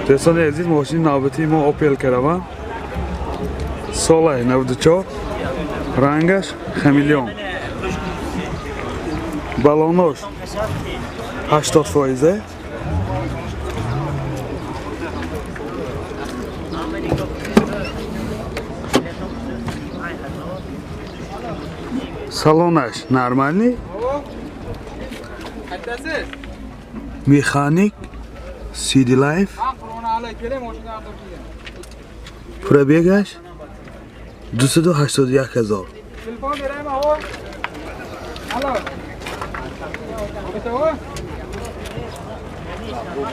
Дӯстони азиз, мошини навбатии мо Opel Caravan, солаи 94, рангаш хамелеон, балонош 80%. Салонаш нормальный, механик, CD Life, пробег аш 281 ҳазор.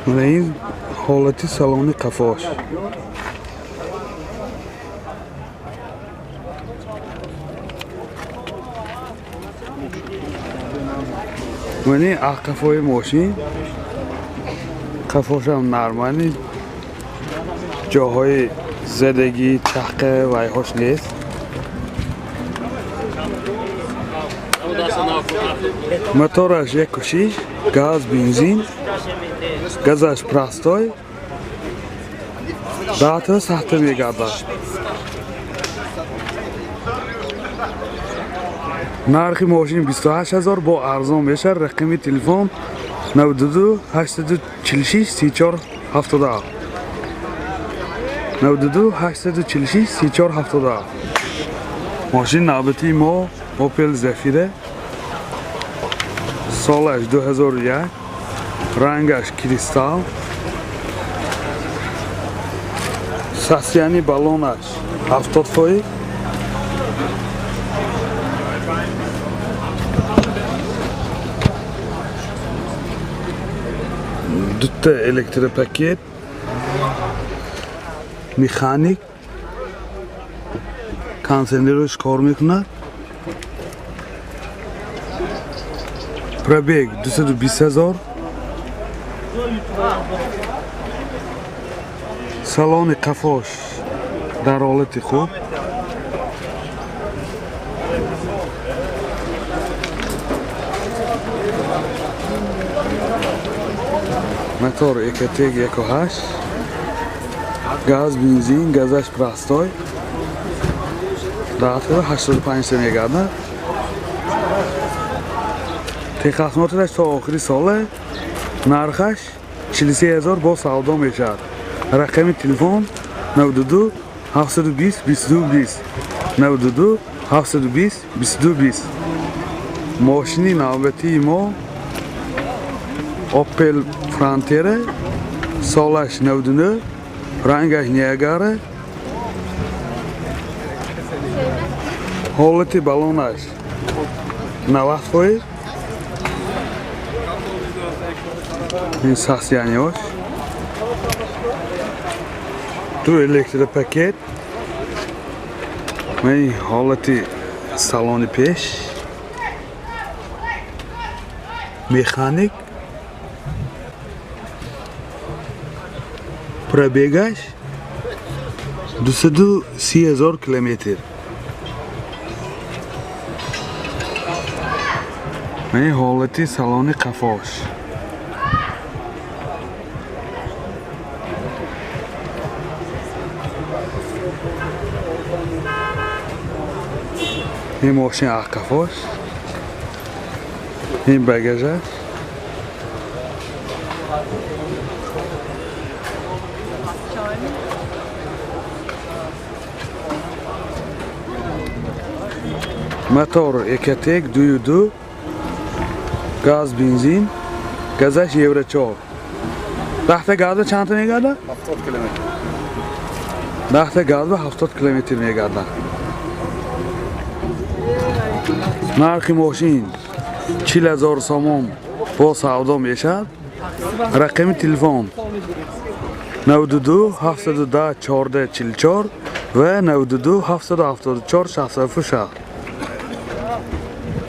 Мана ин ҳолати салони қафош. Мана ин қафои мошин, қафошам нормальный, ҷоҳои задагӣ, чахқа вайҳош нест. Мотораш 1.6, газ, бензин, газаш простой, дата сахта мегардад. Нархи мошин 28 ҳазор, бо арзон мешавад. Рақами телефон 92 846 34 77, 92 846 34 77. Мошини навбатии мо Opel Zafira, солаш 2001, рангаш кристалл, состояние баллонаш 70%. Дута электропакет, механик, кондиционераш кор мекунад. Пробег 220 ҳазор. Салони қафош дар ҳолати хуб. Мотор Ecotec 1.8, газ, бензин, газаш простой, дафъа 85 мегардад. Техосмотр аш то охири соле. Нархаш 43 ҳазор, бо савдо мешавад. Рақами телефон 92 720 22 20, 92 720 22 20. Мошини навбатии мо Opel Frontier, солаш 99, рангаш Ниагара, ҳолати баллонаш 90%. Ин состояние ш, ду электропакет. Ин ҳолати салони пеш, механик, пробег аш 230 ҳазор километр. Ин ҳолати салони қафош. Ин мошин қафош, ин багажаш. Мотор Ecotec 2.2, газ, бензин, газаш Евро 4. Дахта газа чанд мегардад? 70 километр. Дахта газа 70 километр мегардад. Нархи мошин 40 ҳазор сомон, бо савдо мешавад. Рақами телефон 92 710 14 44 ва 92 774 66.